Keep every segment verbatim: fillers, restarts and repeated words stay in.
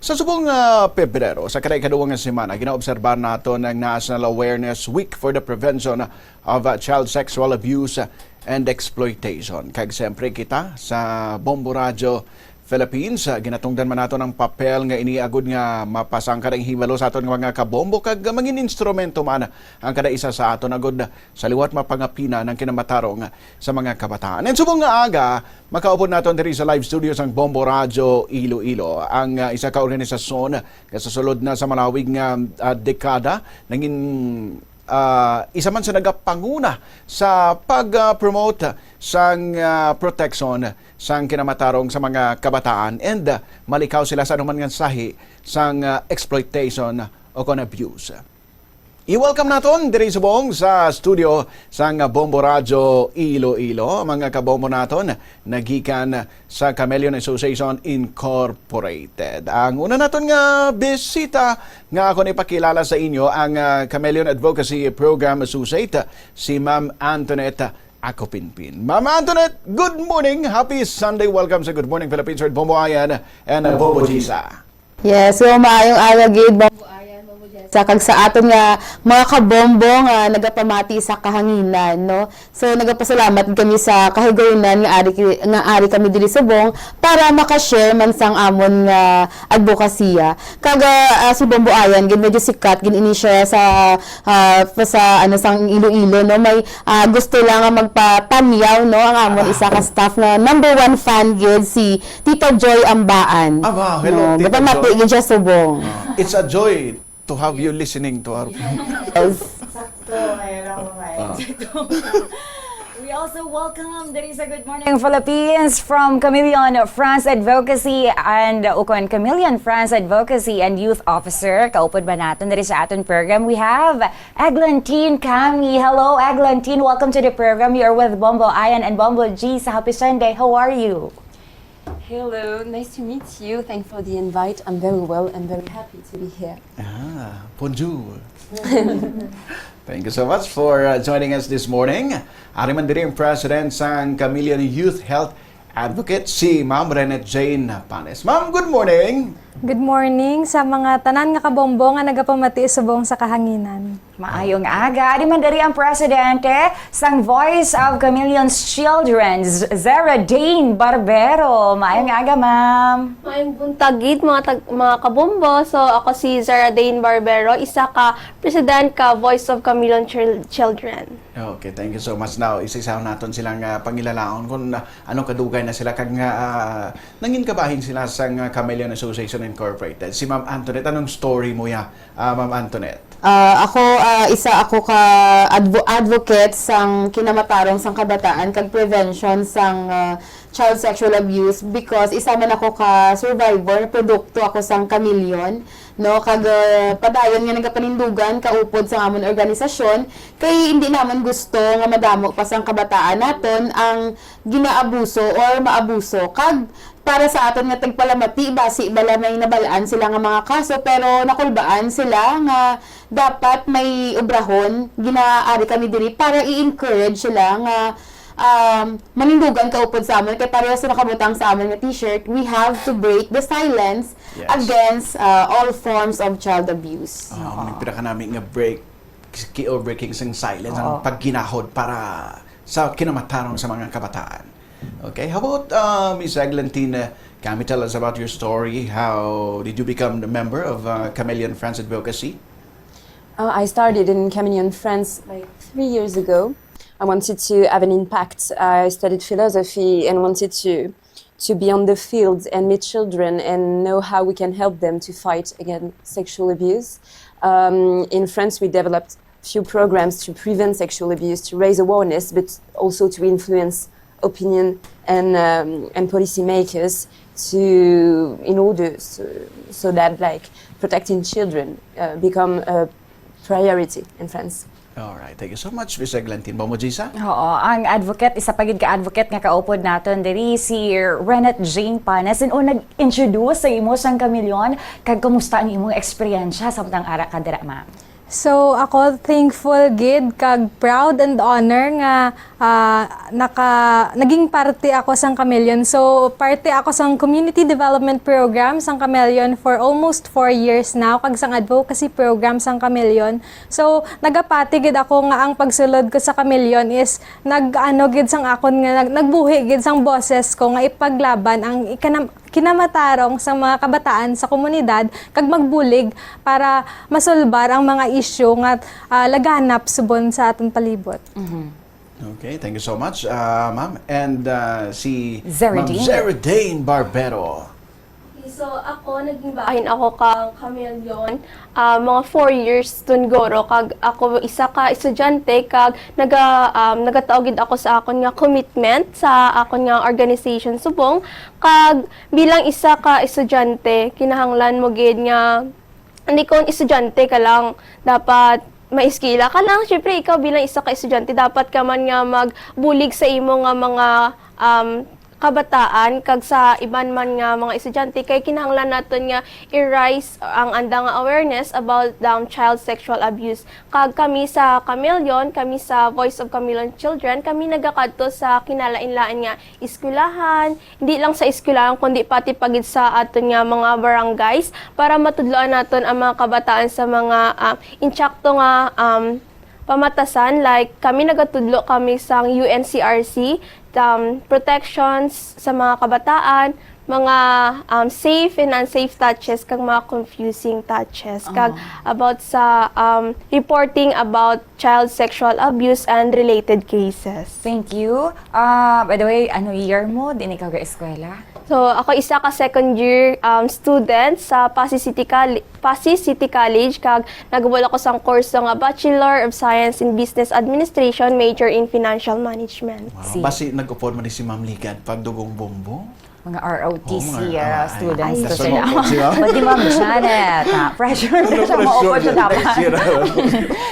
Sa subong nga Pebrero, sa kada ikaduwa nga semana, ginaobserbar naton ang National Awareness Week for the Prevention of, uh, Child Sexual Abuse and Exploitation. Kag siyempre kita sa Bombo Radyo Philippines, uh, ginatungdan man naton ang papel nga ini agud nga mapasang kadang hibalo sa aton nga mga kabombo kag mangin instrumento man ang kada isa sa aton agud sa liwat mapangapina ng kinamatarong sa mga kabataan. And subong nga aga, makaupod naton diri sa live studio sang Bombo Radyo Iloilo ang, ah, isa ka organisasyon nga sa sulod na sa malawig nga, ah, dekada nangin, ah, isa man sa nagapanguna sa pag-promote sang, ah, proteksyon sang kinamatarong sa mga kabataan and, ah, malikaw sila sa anuman nga sahi sang, ah, exploitation o kon abuse. I-welcome naton diri subong sa studio sang Bombo Radyo Iloilo, mga kabombo naton nagikan sa Chameleon Association Incorporated. Ang una naton nga bisita nga ako ipakilala sa inyo ang, ah, Chameleon Advocacy Program Associate, si Ma'am Antoinette Acopinpin. Ma'am Antoinette, good morning. Happy Sunday. Welcome sa Good Morning Philippines with Bombo Ayan and Bombo Gisa. Yes, so maayong aga gid, Bombo Ayan, Bombo Jessa. Kag sa aton nga mga kabombo nga nagapamati sa kahanginan, no? So nagapasalamat kami sa kahigayunan nga ari ki-, nga ari kami diri subong para maka-share man sang amon nga adbokasiya. Kag, ah, si Bombo Ayan gid medyo sikat gid ini siya sa, ah, sa ano sang Iloilo, no? May, ah, gusto lang nga magpatanyaw, no, ang amon isa ka staff nga number one fan gid, si Tita Joy Ambaan. Ah, wow. Hello, no, Tita Joy. Gapamati gid siya subong. Ah, it's a joy to have you listening to our Yes. Sakto, ay, alam mo, ay. Ah. We also welcome diri sa Good Morning Philippines from Chameleon France Advocacy and, uh, ukon Chameleon France Advocacy and Youth Officer. Kaupod ba naton diri sa aton program? We have Eglantine Cami. Hello, Eglantine. Welcome to the program. You're with Bombo Ayan and Bombo G sa Happy Sunday. How are you? Hello, nice to meet you. Thanks for the invite. I'm very well and very happy to be here. Ah, bonjour. Thank you so much for, uh, joining us this morning. Ari man diri ang President sang Chameleon Youth Health Advocate, si Ma'am Renette Jane Panes. Ma'am, good morning. Good morning sa mga tanan nga kabombo nga nagapamati subong sa kahanginan. Maayong aga. Ari man diri ang presidente sang Voice of Chameleon's Children, Z-, Zara Dane Barbero. Maayong aga, ma'am. Maayong buntag gid, mga tag-, mga kabombo. So, ako si Zara Dane Barbero, isa ka president ka Voice of Chameleon Chil-, Children. Okay, thank you so much. Now, isa-isa naton silang, ah, pangilalaon kung, ah, anong kadugay na sila kag nga, ah, nangin kabahin sila sang, ah, Chameleon Association Incorporated. Si Ma'am Antoinette, anong story mo ya, ah, Ma'am Antoinette? Ah, ako, ah, isa ako ka advo-, advocate sang kinamatarong sang kabataan kag prevention sang, ah, child sexual abuse because isa man ako ka survivor, produkto ako sang Chameleon, no? Kag, ah, padayon nga nagapanindugan kaupod sang amon organisasyon kay hindi naman gusto nga madamo pa sang kabataan naton ang ginaabuso or maabuso. Kag para sa aton nga tigpalamati, basi bala may nabal-an sila nga mga kaso, pero nakulbaan sila nga dapat may obrahon, ginaari kami diri para i-encourage sila nga, um, manindugan kaupod sa amon. Kay pareho sa nakabutang sa amon nga t-shirt, we have to break the silence Yes. against, uh, all forms of child abuse. Ah, Oo. Ang pinakanami nga break, key or breaking sing silence, ang Oo. pagginahod para sa kinamatarong sa mga kabataan. Okay, how about, uh, Miss Eglantine? Can you tell us about your story? How did you become the member of, uh, Chameleon France Advocacy? Uh, I started in Chameleon France, like, three years ago. I wanted to have an impact. I studied philosophy and wanted to, to be on the field and meet children and know how we can help them to fight against sexual abuse. Um, in France, we developed few programs to prevent sexual abuse, to raise awareness, but also to influence opinion and, um, and policymakers to, in order so, so that, like, protecting children, uh, become a priority in France. Alright, thank you so much, Miss Eglantine. Bombo Gisa? Oo, ang advocate, isa pa gid ka advocate nga kaupod naton diri, si Renette Jane Panes. Sin-o nag-introduce sa imo sang Chameleon, kag kumusta ang imong eksperyensya samtang ara ka dira, ma'am? So, ako thankful gid kag proud and honor nga, ah, naka-, naging parte ako sang Chameleon. So, parte ako sang community development program sang Chameleon for almost four years now, kag sang advocacy program sang Chameleon. So, nagapati gid ako nga ang pagsulod ko sa Chameleon is nag-ano gid sang akon nga nag-, nagbuhi gid sang boses ko nga ipaglaban ang ikanam-, kinamatarong sa mga kabataan sa komunidad kag magbulig para masulbar ang mga isyu nga, ah, laganap subon sa aton palibot. Okay, thank you so much, ah, ma'am. And ah, si Ma'am Zeridine. Zeridine Barbero. So, ako, naging bahin ako kang Chameleon, ah, mga four years tun guro, kag ako isa ka estudyante, kag naga, um, nagataw gid ako sa akon nga commitment sa akon nga organization subong, kag bilang isa ka estudyante, kinahanglan mo gid nga, hindi kon estudyante ka lang, dapat maiskila ka lang. Siyempre, ikaw bilang isa ka estudyante, dapat ka man nga magbulig sa imo nga mga, um, kabataan, kag sa iban man nga mga estudyante, kay kinahanglan naton nga i-raise ang anda nga awareness about, um, child sexual abuse. Kag kami sa Chameleon, kami sa Voice of Chameleon Children, kami nagakadto sa kinalain-lain nga eskwelahan, hindi lang sa eskwelahan, kundi pati pa gid sa aton nga mga barangays, para matudloan naton ang mga kabataan sa mga, ah, insakto nga, um, pamatasan. Like, kami nagatudlo kami sang U N C R C, um, protections sa mga kabataan, mga, um, safe and unsafe touches, kag mga confusing touches, kag about sa, um, reporting about child sexual abuse and related cases. Thank you. Ah, by the way, ano year mo? Di na ikaw ga-eskwela? So, ako isa ka second year, um, student sa Passi City Colle-, Passi City College, kag nagabol ako sang kurso nga Bachelor of Science in Business Administration, major in Financial Management. Wow. Si- Basi nag-upod man ni si Ma'am Ligad pagdugong bumbong. Mga R O T C Oo, mga, ah, ah, students ay, to nasa sila. mga sila. Pwede, Ma'am Janet. Ah, pressure na siya Pressure maupod na, sa dapat. pressure na.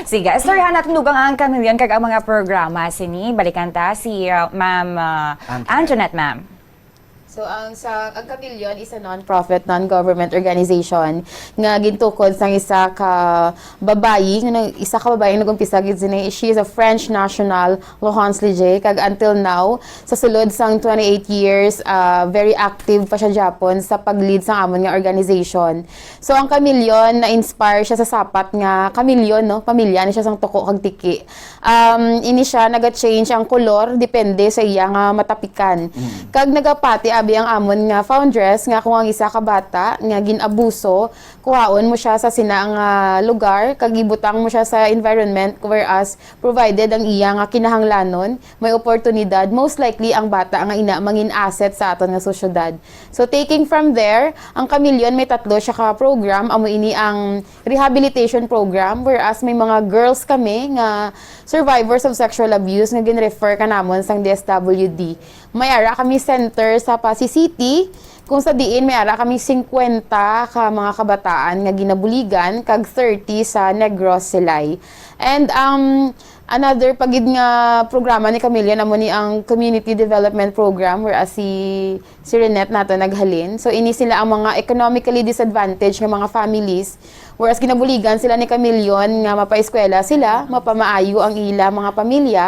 Sige, istoryahan natin dugang ang Chameleon kag ang mga programa sini. Balikan ta si ah, Ma'am ah, Antoinette. Antoinette, ma'am. So, ang sa ang Chameleon is a non-profit, non-government organization nga gintukod sang isa ka babayi, nga nag- isa ka babayi nga nag-umpisa gid sini. She is a French national, Laurence Leger, kag until now, sa sulod sang twenty-eight years, ah, very active pa siya gyapon sa pag-lead sang amon nga organization. So, ang Chameleon, na-inspire siya sa sapat nga chameleon, no? Pamilya ni siya sang tuko kag tiki. Um, ini siya naga-change ang kolor depende sa iya nga matapikan. Kag nagapati abi ang amon nga foundress nga kung ang isa ka bata nga gin-abuso, kuhaon mo siya sa sina nga lugar kag ibutang mo siya sa environment, whereas provided ang iya nga kinahanglanon, may oportunidad, most likely ang bata nga ina mangin asset sa aton nga sosyedad. So, taking from there, ang Chameleon may tatlo siya ka program, amo ini ang rehabilitation program, whereas may mga girls kami nga survivors of sexual abuse nga gin-refer kanamon sang D S W D. May ara kami center sa Passi City, kung sa diin may ara kami singkwenta ka mga kabataan nga ginabuligan kag thirty sa Negros, Silay. And, um, another pa gid nga programa ni Chameleon amo ni ang Community Development Program, whereas si si Renette nato naghalin. So, ini sila ang mga economically disadvantaged nga mga families. Whereas ginabuligan sila ni Chameleon nga mapaeskwela sila, mapamaayo ang ila mga pamilya.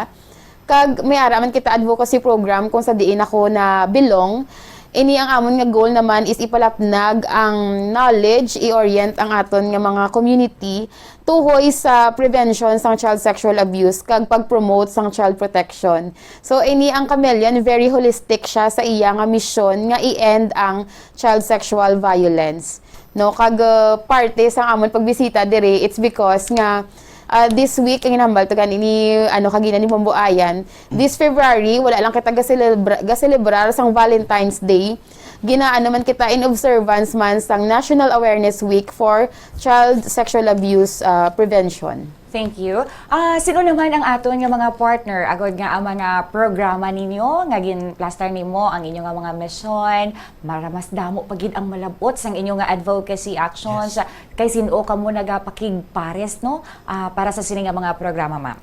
Kag may ara man kita advocacy program kung sa diin ako na belong. Ini ang amon nga goal naman is ipalapnag ang knowledge, i-orient ang aton nga mga community tuhoy sa prevention sang child sexual abuse kag pag-promote sang child protection. So, ini ang Chameleon, very holistic siya sa iya nga misyon nga i-end ang child sexual violence. No, kag uh, parte sa amon pagbisita diri, it's because nga uh, this week ang ginahambal to gani ni ano kagina ni Bombo Ayan, this February wala lang kita gaselebra- gaselebrar sang Valentine's Day. Ginaano man kita in observance man sang National Awareness Week for Child Sexual Abuse uh, Prevention. Thank you. Ah, sino naman ang aton nga mga partner agod nga ang mga programa ninyo nga ginplastar nimo ang inyo nga mga mission para mas damo pa gid ang malab-ot sang inyo nga advocacy actions? Kay sin-o kamo nagapakigpares, no? Ah, para sa sini nga mga programa, ma'am.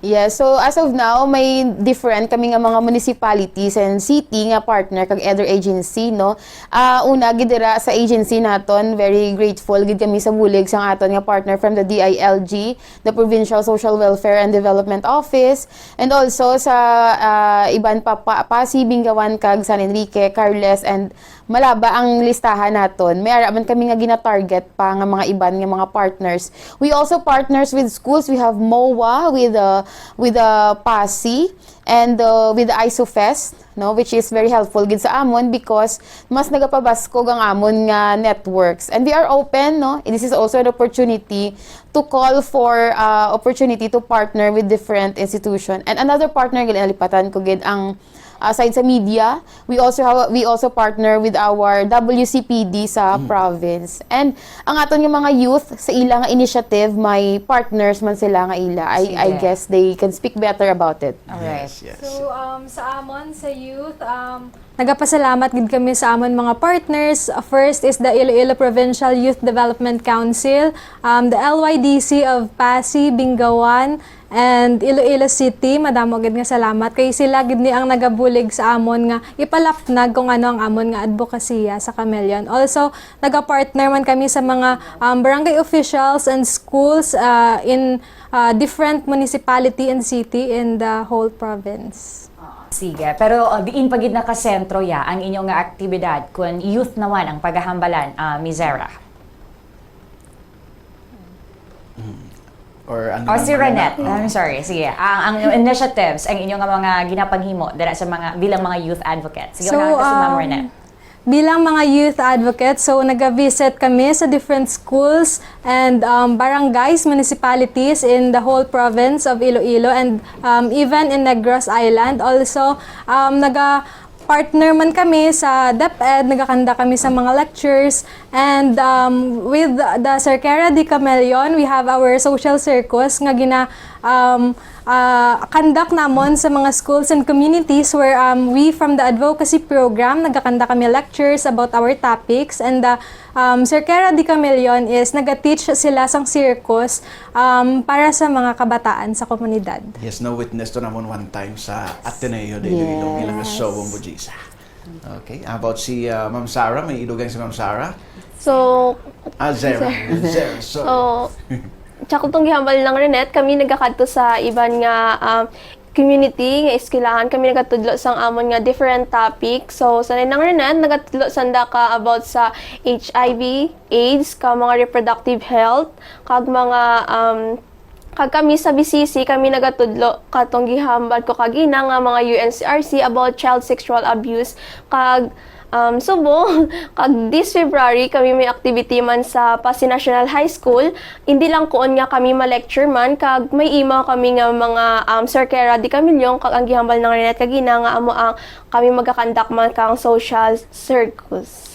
Yes, so as of now, may different kami nga mga municipalities and city nga partner kag other agency, no? Ah, una, gid dira sa agency naton, very grateful gid kami sa bulig sang aton nga partner from the D I L G, the Provincial Social Welfare and Development Office, and also sa, ah, iban pa, pa, Pasi, Bingawan, kag San Enrique, Carles, and malaba ang listahan naton. May ara man kami nga gina-target pa nga mga iban nga mga partners. We also partners with schools. We have MOA with, uh, with, uh, Pasi and, uh, with the ISOFEST, no, which is very helpful gid sa amon because mas nagapabaskog ang amon nga networks. And we are open, no? This is also an opportunity to call for, uh, opportunity to partner with different institution. And another partner gid, nalipatan ko gid ang, aside sa media, we also have, we also partner with our W C P D sa province. And ang aton nga mga youth, sa ila nga initiative, may partners man sila nga ila. I, I Sige. guess they can speak better about it. Alright. Yes, yes. So, um, sa amon, sa youth, um, nagapasalamat gid kami sa amon mga partners. First is the Iloilo Provincial Youth Development Council, um, the L Y D C of Pasi, Bingawan, and Iloilo City. Madamo gid nga salamat kay sila gid ni ang nagabulig sa amon nga ipalapnag kung ano ang amon nga adbokasiya sa Kameleon. Also, nagapartner man kami sa mga, um, barangay officials and schools, uh, in, uh, different municipality and city in the whole province. Sige, pero, uh, diin pa gid nakasentro ya ang inyo nga aktibidad kun youth naman ang pagahambalan, uh, Miss Zara? Or ano Oh, si naman Renette. na? Oh. I'm sorry. Sige. Ang, ang initiatives, ang inyo nga mga ginapanghimo dira sa mga, bilang mga youth advocates. Sige, So, unahan ka si Ma'am um, Renette. bilang mga youth advocates, so naga-visit kami sa different schools and, um, barangays, municipalities in the whole province of Iloilo and, um, even in Negros Island. Also, um, naga partner man kami sa DepEd, nagakanda kami sa mga lectures, and, um, with the Cerquera de Cameleon, we have our social circus nga gina, um, ah, conduct namon sa mga schools and communities where, um, we from the advocacy program, nagakanda kami lectures about our topics, and the, um, Cerquera de Cameleon is nagateach sila sang circus, um, para sa mga kabataan sa komunidad. Yes, na-witness to namon one time sa Ateneo de Iloilo, Yes. ilang nga Sobong Bujisa. Okay, how about si, ah, Ma'am Sarah? May idugang si Ma'am Sarah? So, Ah, Zero. Zero, sorry. so, tsaka tong gihambal lang Renette, kami nagakadto sa iban nga, um, community nga eskwelahan. Kami nagatudlo sang amon nga different topic. So, sa nang Renette, nagatudlo sanda ka about sa H I V, AIDS, ka mga reproductive health, kag mga, um, kag kami sa B C C, kami nagatudlo katong gihambal ko kagina nga mga U N C R C about child sexual abuse, kag, um, subong, kag this February, kami may activity man sa Pasi National High School. Hindi lang kuon nga kami ma-lecture man, kag may imaw kami nga mga, um, Cerquera de Cameleon, kag ang gihambal nang Renette kagina nga amo ang kami magakandak man kang social circus.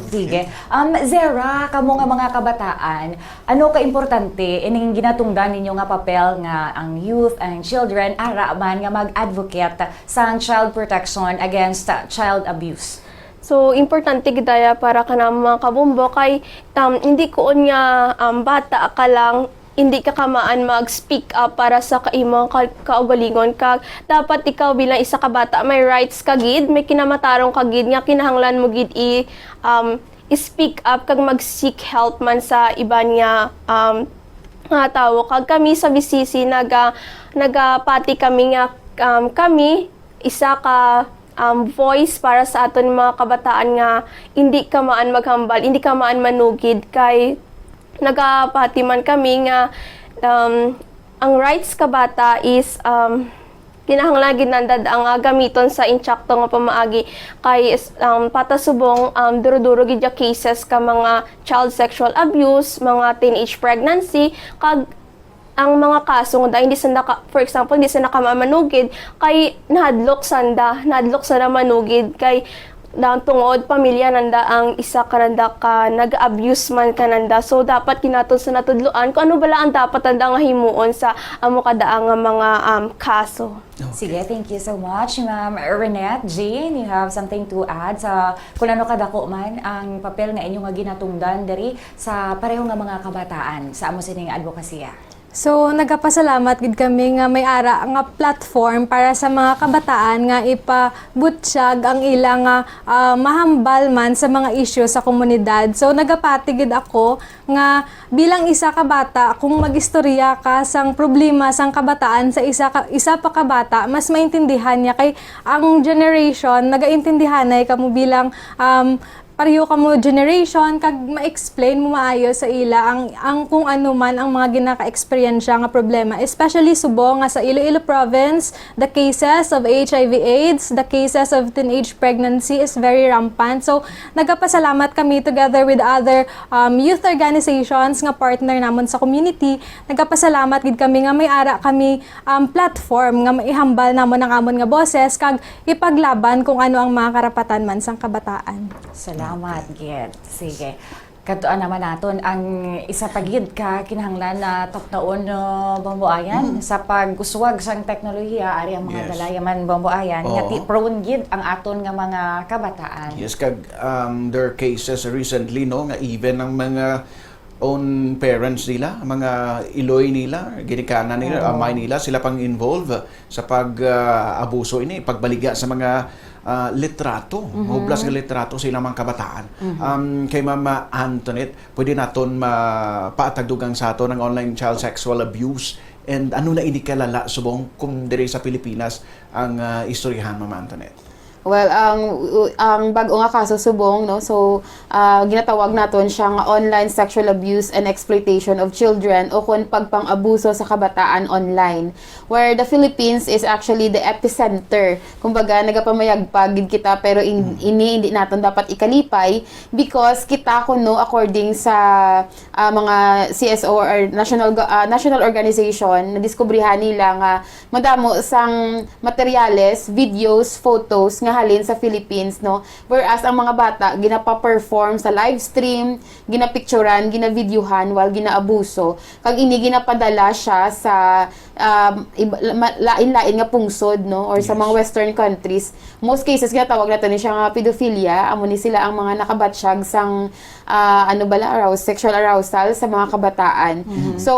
Sige. Um, Zara, kamo nga mga kabataan, ano ka importante ining ginatungdan ninyo nga papel nga ang youth and children ara man nga mag-advocate sang child protection against child abuse? So, importante gid daya para kanamo mga kabombo kay, um, hindi kuon nga, um, bata ka lang hindi ka kamaan mag-speak up para sa ka-, imong ka-, kaugalingon. Kag dapat ikaw bilang isa ka bata, may rights ka gid, may kinamatarong ka gid nga kinahanglan mo gid i, um, i-speak up kag mag-seek help man sa iban nga, um, nga tawo. Kag kami sa B C C naga-, nagapati kami nga, um, kami isa ka, um, voice para sa aton mga kabataan nga hindi kamaan maghambal, hindi kamaan manugid, kay nagapati man kami nga, um, ang rights ka bata is, um, kinahanglan gid nanda nga gamiton sa insakto nga pamaagi, kay, um, patasubong, um, duro-duro gid ya cases ka mga child sexual abuse, mga teenage pregnancy, kag ang mga kaso nga dahil hindi sila naka-, for example, hindi sila nakamanugid, kay nahadlok sanda, nahadlok sanda manugid, kay dahil tungod pamilya nanda ang isa kananda ka nag-abuse man kananda. So, dapat kinaton sa natudloan kung ano bala ang dapat nanda nga himuon sa amo kadaang nga mga, um, kaso. Okay. Sige, thank you so much, Ma'am Renette. Jane, you have something to add sa kung ano kadako man ang papel nga inyo nga ginatungdan diri sa pareho nga mga kabataan sa amo sining advokasya? So, nagapasalamat gid kami nga may ara nga platform para sa mga kabataan nga ipabutyag ang ila nga, ah, mahambal man sa mga isyu sa komunidad. So, nagapati gid ako nga bilang isa ka bata, kung mag-istorya ka sang problema sang kabataan sa isa ka, isa pa ka bata, mas maintindihan niya kay ang generation, nagaintindihanay kamo bilang, um, pareho kamo generation, kag ma-explain mo maayo sa ila ang, ang kung ano man ang mga ginaka-eksperyensya nga problema, especially subong nga sa Iloilo Province, the cases of H I V AIDS, the cases of teenage pregnancy is very rampant. So, nagapasalamat kami together with other, um, youth organizations nga partner namon sa community. Nagapasalamat gid kami nga may ara kami, um, platform nga maihambal namon ang amon nga boses kag ipaglaban kung ano ang mga karapatan man sang kabataan. Salamat, Okay. Gid. Sige. Kadtuan naman naton ang isa pa gid ka kinahanglan na tukdaon, no, Bombo Ayan, Mm. sa pag-uswag sang teknolohiya, ari ang mga Yes. dalayaman, Bombo Ayan, nga Oo. ti-, prone gid ang aton nga mga kabataan. Yes, kag, um, there are cases recently, no, nga even ang mga own parents nila, mga iloy nila, ginikanan nila, Oo. amay nila, sila pang involve sa pag, ah, abuso ini, pagbaligya sa mga, ah, litrato, Mhm. hublas nga litrato sa ilang mga kabataan. Mhm. Um, kay Mama Antoinette, pwede naton mapaatag dugang sa aton ang online child sexual abuse, and ano na ini kalala subong kung diri sa Pilipinas ang, ah, istoryahan, Mama Antoinette? Well, ang, ang bag-o nga kaso subong, no? So, ah, ginatawag naton siya nga online sexual abuse and exploitation of children o kon pagpang-abuso sa kabataan online, where the Philippines is actually the epicenter. Kumbaga, nagapamayagpag gid kita, pero in-, Mm. ini hindi naton dapat ikalipay because kita kuno, according sa, ah, mga C S O or national go-, ah, national organization, nadiskubrihan nila nga madamo sang materyales, videos, photos nga halin sa Philippines, no? Whereas ang mga bata ginapa-perform sa live stream, ginapicturan, ginavideohan, while ginaabuso. Kag ini ginapadala siya sa, um, iba, ma-, lain-lain nga pungsod, no? Or sa Yes. mga Western countries. Most cases, ginatawag nato ni siya nga pedophilia. Amo ni sila ang mga nakabatsyag sang ah, ano bala, arouse, sexual arousal sa mga kabataan. Mhm. So,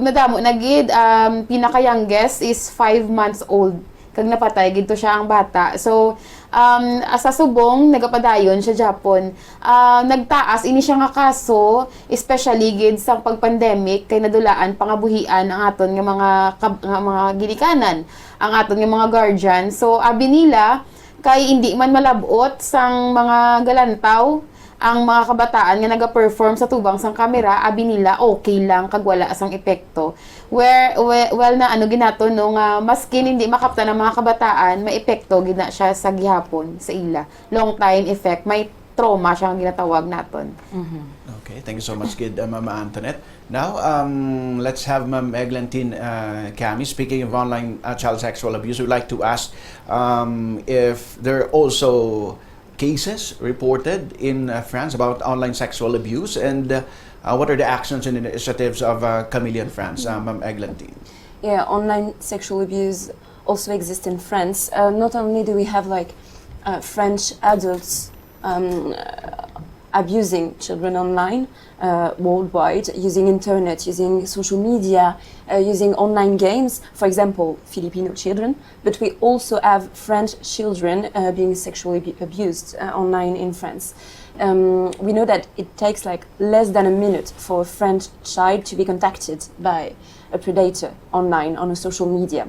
madamo na gid, um, pinaka-youngest is five months old. Kag napatay gid to siya ang bata. So, um, sa subong, nagapadayon siya gihapon. Ah, nagtaas ini siya nga kaso, especially gid sa pag-pandemic, kay nadulaan pangabuhian ang aton nga mga kab-, nga mga ginikanan, ang aton nga mga guardian. So, abi nila, kay indi man malab-ot sang mga galantaw ang mga kabataan nga naga-perform sa tubang sang kamera, abi nila okay lang kag wala sang epekto. Where, we-, well, na ano gid naton, no, nga maskin hindi makaptan ang mga kabataan, may epekto gid na siya sa gihapon sa ila. Long time effect, may trauma siya nga ginatawag naton. Mhm. Okay, thank you so much, gid, uh, Mama Antoinette. Now, um, let's have Ma'am Eglantine, uh, Cami. Speaking of online, uh, child sexual abuse, we'd like to ask, um, if there are also cases reported in, uh, France about online sexual abuse, and, uh, uh, what are the actions and initiatives of, uh, Chameleon France, uh, Ma'am Eglantine? Yeah, online sexual abuse also exists in France. Uh, not only do we have, like, uh, French adults, um, uh, abusing children online, uh, worldwide, using internet, using social media, uh, using online games, for example, Filipino children, but we also have French children, uh, being sexually abu-, abused, uh, online in France. Um, we know that it takes, like, less than a minute for a French child to be contacted by a predator online on a social media.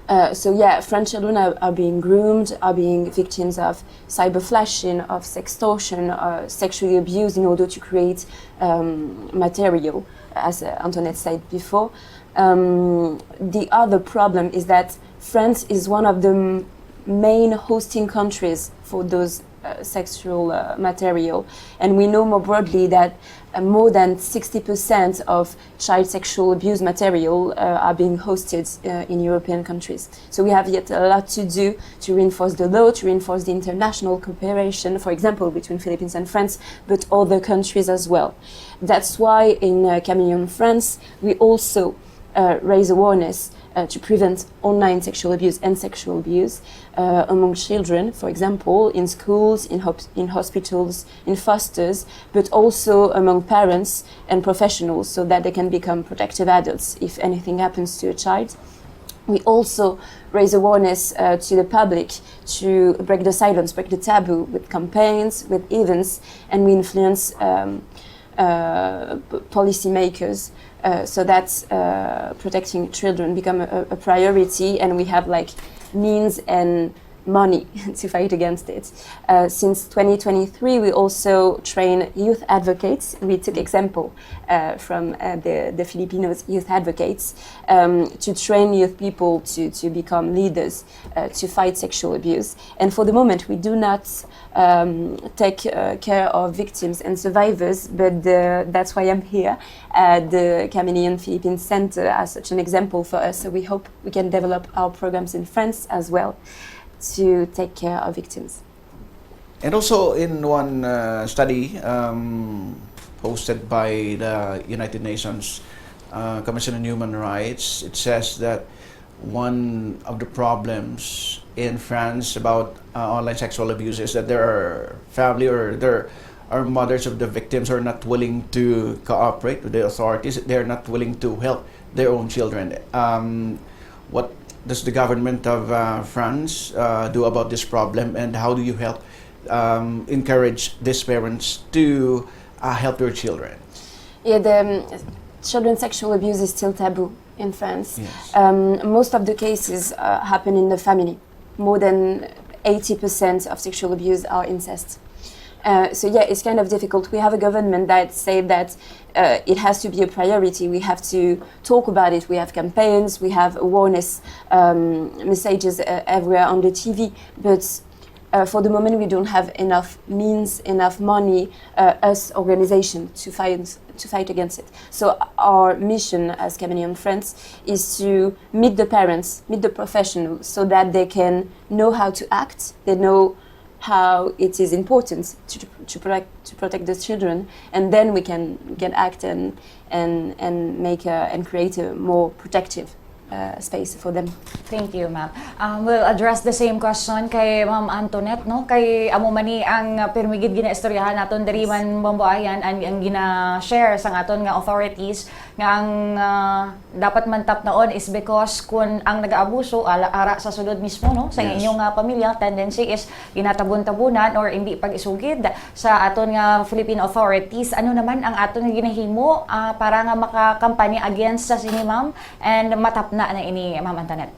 Uh, so yeah, French children are, are being groomed, are being victims of cyber flashing, of sextortion, uh, sexually abused in order to create, um, material, as, uh, Antoinette said before. Um, the other problem is that France is one of the m-, main hosting countries for those, uh, sexual, uh, material. And we know more broadly that, uh, more than sixty percent of child sexual abuse material, uh, are being hosted, uh, in European countries. So we have yet a lot to do to reinforce the law, to reinforce the international cooperation, for example, between Philippines and France, but other countries as well. That's why in, uh, Chameleon France, we also, uh, raise awareness, uh, to prevent online sexual abuse and sexual abuse uh, among children, for example, in schools, in, hop- in hospitals, in fosters, but also among parents and professionals so that they can become protective adults if anything happens to a child. We also raise awareness uh, to the public to break the silence, break the taboo with campaigns, with events, and we influence um, uh, p- policymakers uh, so that uh, protecting children become a, a priority, and we have like means and money to fight against it. Uh, since twenty twenty-three, we also train youth advocates. We took example uh, from uh, the, the Filipinos youth advocates um, to train youth people to, to become leaders, uh, to fight sexual abuse. And for the moment, we do not um, take uh, care of victims and survivors, but the, that's why I'm here. Uh, the Chameleon Philippines Center as such an example for us. So we hope we can develop our programs in France as well to take care of victims. And also in one uh, study um, posted by the United Nations uh, Commission on Human Rights, it says that one of the problems in France about uh, online sexual abuse is that there are family or there are mothers of the victims who are not willing to cooperate with the authorities. They're not willing to help their own children. Um, what does the government of uh, France uh, do about this problem, and how do you help um, encourage these parents to uh, help their children? Yeah, the um, children's sexual abuse is still taboo in France. Yes. Um, most of the cases uh, happen in the family. More than eighty percent of sexual abuse are incest. Uh, so yeah, it's kind of difficult. We have a government that say that uh, it has to be a priority. We have to talk about it. We have campaigns. We have awareness um, messages uh, everywhere on the T V. But uh, for the moment, we don't have enough means, enough money, uh, us organization to fight to fight against it. So our mission as Chameleon France is to meet the parents, meet the professionals, so that they can know how to act. They know how it is important to, to protect to protect the children, and then we can can act and and and make a, and create a more protective uh, space for them. Thank you, ma'am. Um, we'll address the same question kay Ma'am Antoinette, no? Kay amo man ni ang uh, pirmi gid ginaistoryahan naton diri man, Mambo Ayan, ang, ang gina-share sang aton nga authorities nga ang uh, dapat man tapnaon is because kun ang nag-aabuso ala ara sa sulod mismo, no, sa Yes. inyong uh, pamilya, tendency is ginatabon-tabunan or hindi pag-isugid sa aton nga Philippine authorities. Ano naman ang aton nga ginahimo uh, para nga makakampanya against sa sini, ma'am, and matapna na ini, Ma'am Antoinette?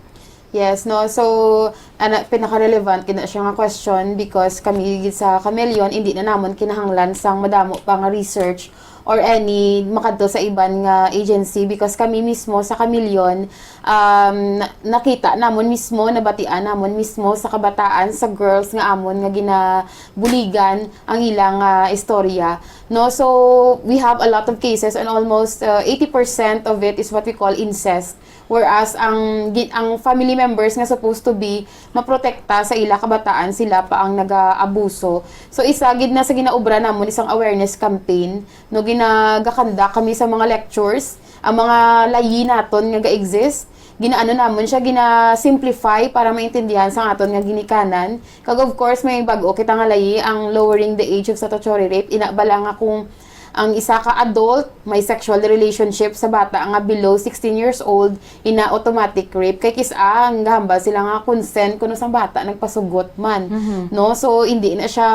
Yes, no. So, ana, pinaka-relevant gid na siya nga question because kami gid sa Chameleon, hindi na namon kinahanglan sang madamo pa nga research or any makadto sa iban nga agency because kami mismo sa Chameleon, um, na- nakita namon mismo, nabatian namon mismo sa kabataan, sa girls nga amon nga ginabuligan ang ilang ah, istorya. No, so we have a lot of cases and almost uh, eighty percent of it is what we call incest. Whereas ang gi- ang family members nga supposed to be maprotekta sa ila kabataan, sila pa ang nagaabuso. So isa gid na sa ginaobra namon isang awareness campaign, no, ginagakandak kami sa mga lectures, ang mga layi naton nga ga-exist, ginaano namon siya, gina-simplify para maintindihan sa aton nga ginikanan. Kag of course, may bag-o kita nga layi, ang lowering the age of statutory rape. Ina bala nga kung ang isa ka adult may sexual relationship sa bata nga below sixteen years old, ina automatic rape. Kay kis-a ang gahambal sila nga consent kuno sang bata nagpasugot man, no? So hindi na siya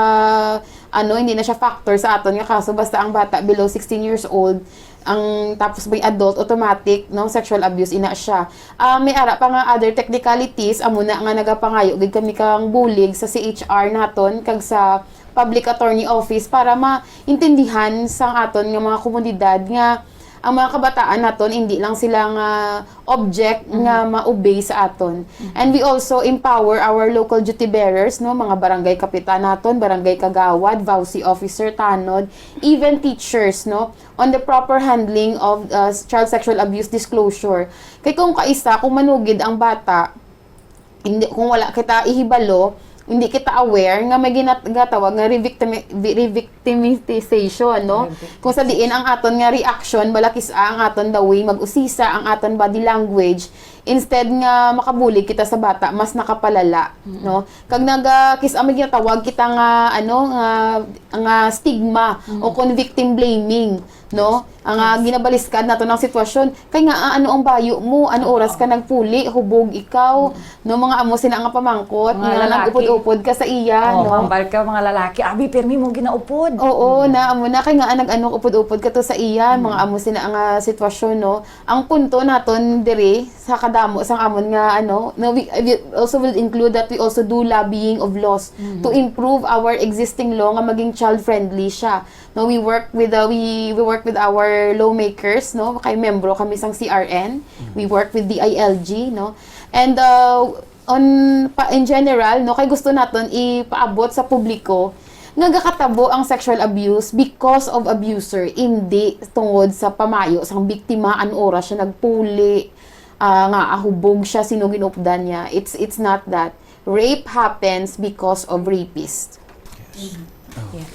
ano, hindi na siya factor sa aton nga kaso basta ang bata below sixteen years old, ang tapos may adult, automatic, no, sexual abuse ina siya. Ah, may ara pa nga other technicalities, amo na nga nagapangayo gid kami kang bulig sa C H R naton kag sa Public Attorney Office para maintindihan sang aton nga mga komunidad nga ang mga kabataan naton hindi lang sila nga object nga ma-obey sa aton. And we also empower our local duty bearers, no, mga barangay kapitan naton, barangay kagawad, VAWC officer, tanod, even teachers, no, on the proper handling of uh, child sexual abuse disclosure. Kay kung kaisa, kung manugid ang bata, hindi, kung wala kita ihibalo, hindi kita aware nga may ginat-, gatawag nga revictimi-, vi-, revictimization, no? Revictimization. Kung sa diin ang aton nga reaction, balakis-a ang aton the way mag-usisa, ang aton body language, instead nga makabulig kita sa bata, mas nakapalala, no? Kag nagakis-a, may ginatawag kita nga, ano, nga, nga stigma o kon victim blaming, no? Ang, ah, ginabaliskad nato ng sitwasyon, kay nga, ah, ano ang bayo mo? Ano oras ka nagpuli? Hubog ikaw? No, mga amo sina nga pamangkot, Mga nga lalaki. nag-upod-upod ka sa iya, Oh, no? Hambal ka, mga lalaki, abi, pirmi mo ginaupod. Oo, na, amo na, kay nga, ah, nag-ano, upod-upod ka to sa iya, mga amo sina nga sitwasyon, no? Ang punto naton diri sa kadamo sang amon nga, ano, no, we, we also will include that we also do lobbying of laws to improve our existing law nga maging child-friendly siya. No, we work with the, we, we work with our lawmakers, no? Kay membro kami sang C R N. We work with D I L G, no? And, uh, on pa, in general, no, kay gusto naton ipaabot sa publiko nga gakatabo ang sexual abuse because of abuser, hindi tungod sa pamayo sang biktima, an oras siya nagpuli, ah, nga ahubog siya, sino ginupdan niya. It's, it's not that. Rape happens because of rapist. Yes. Oh. Yes.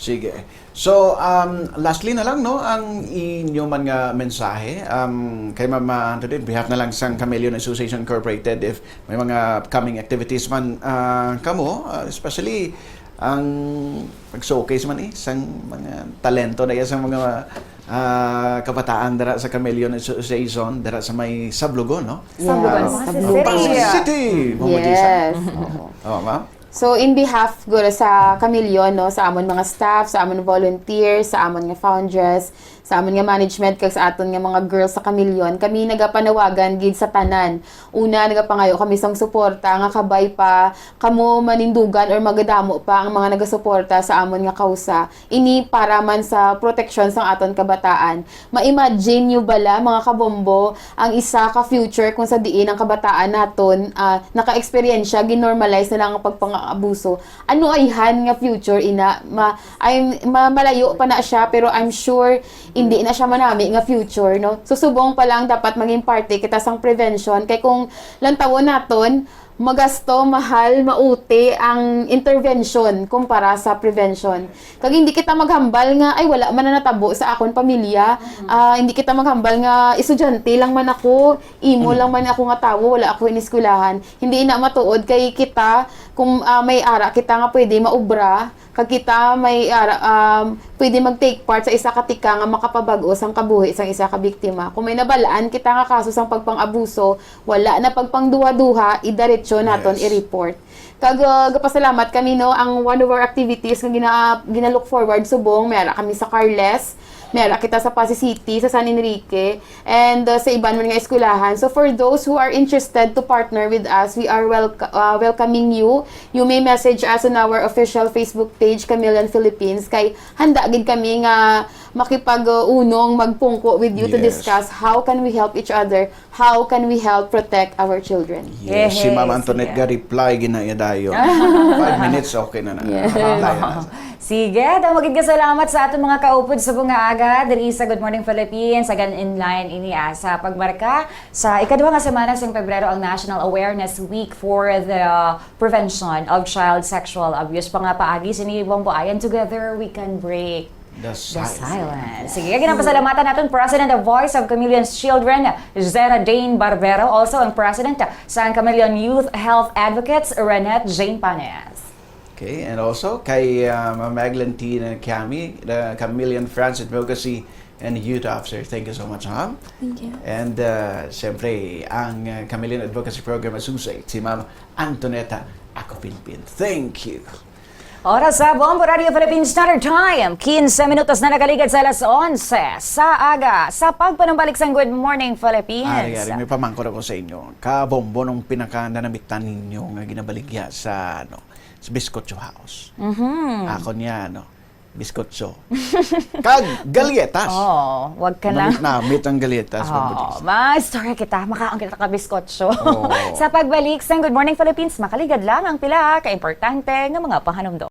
Sige. So, um, lastly na lang, no, ang inyo man nga mensahe, um, kay Mama Antoinette, behalf na lang sang Chameleon Association Incorporated, if may mga upcoming activities man, ah, kamo, ah, especially ang pag-showcase man, eh, sang mga talento na iya, sang mga, ah, kabataan dira sa Chameleon Association, dira sa may Sablogon, no? Sablogon, Yes, Ponce Sablogon. City. Ponce City, Mama Jessa. Yes. Oo. Oh, ma'am? So, in behalf, guro, sa Chameleon, no, sa amon mga staff, sa amon volunteers, sa amon nga foundress, sa amon nga management, kag sa aton nga mga girls sa Chameleon, kami nagapanawagan gid sa tanan. Una, nagapangayo kami sang suporta nga kabay pa kamo manindugan or magadamo pa ang mga nagasuporta sa amon nga kausa. Ini para man sa proteksyon sang aton kabataan. Ma-imagine niyo bala, mga kabombo, ang isa ka future kung sa diin ang kabataan naton, ah, naka-eksperyensya, ginormalize na lang ang pagpang-abuso? Ano ayhan nga future ina? Ma-, ay, ma-, malayo pa na siya, pero I'm sure hindi na siya manami nga future, no? So, subong pa lang dapat maging parte kita sang prevention. Kay kung lantawon naton, magasto, mahal, mauti ang intervention kumpara sa prevention. Kag hindi kita maghambal nga, "Ay, wala man na natabo sa akon pamilya." Ah, hindi kita maghambal nga, "Estudyante lang man ako, imo lang man ako nga tawo, wala ako ineskwelahan." Hindi na matuod kay kita, kung, ah, may ara kita nga pwede maubra, kag kita may ara, um, pwede mag-take part sa isa ka tikang nga makapabag-o sang kabuhi sang isa ka biktima. Kung may nabalaan kita nga kaso sang pagpang-abuso, wala na pagpangduha-duha, idiretso naton Yes. i-report. Kag, uh, gapasalamat kami, no, ang one of our activities nga gina-, gina-look forward subong, may ara kami sa Carles, may ara kita sa Passi City, sa San Enrique, and, uh, sa iban man nga eskwelahan. So for those who are interested to partner with us, we are welc-, uh, welcoming you. You may message us on our official Facebook page, Chameleon Philippines, kay handa gid kami nga makipag-unong, magpungko with you to Yes. discuss how can we help each other, how can we help protect our children. Yes, si Ma'am Yes, Antoinette yeah. ga reply gina iya dayon. Five minutes, okay na na. Yeah. Reply na. Sige, damo gid nga salamat sa aton mga kaupod sa mga aga diri sa Good Morning Philippines. Again, in line ini, ah, sa pagmarka sa ikaduha nga semana sang Pebrero ang National Awareness Week for the Prevention of Child Sexual Abuse. Pangapaagi sini, Bombo Ayan, together we can break The the silence. silence. Sige, ginapasalamatan naton President of Voice of Chameleon's Children, Zena Dane Barbero, also ang President sang Chameleon Youth Health Advocates, Renette Jane Panes. Okay, and also kay, uh, Ma'am Eglantine Cami, the Chameleon Friends Advocacy and Youth Officer. Thank you so much, ma'am. Thank you. And, uh, siyempre, ang, uh, Chameleon Advocacy Program Associate, si Ma'am Antoneta Acopilpin. Thank you. Oras sa Bombo Radio Philippine Standard Time, quince minutos na nakaligad sa alas onse sa aga, sa pagpanumbalik sang Good Morning Philippines. Ari, ari, may pamangkot ako sa inyo. Kabombo, nung pinaka nanamitan ninyo nga ginabaligya sa, ano, sa Biscuitcho House. Mhm. Ako niya, ano, biscuitcho. Kag galyetas. Oh, wag ka lang. Namit-namit ang galyetas, Oh, Bombo Jason. Ma-story kita, makaon kita ka biscuitcho. Oh. Sa pagbalik sang Good Morning Philippines, makaligad lang ang pila ka importante nga mga pahanumdom.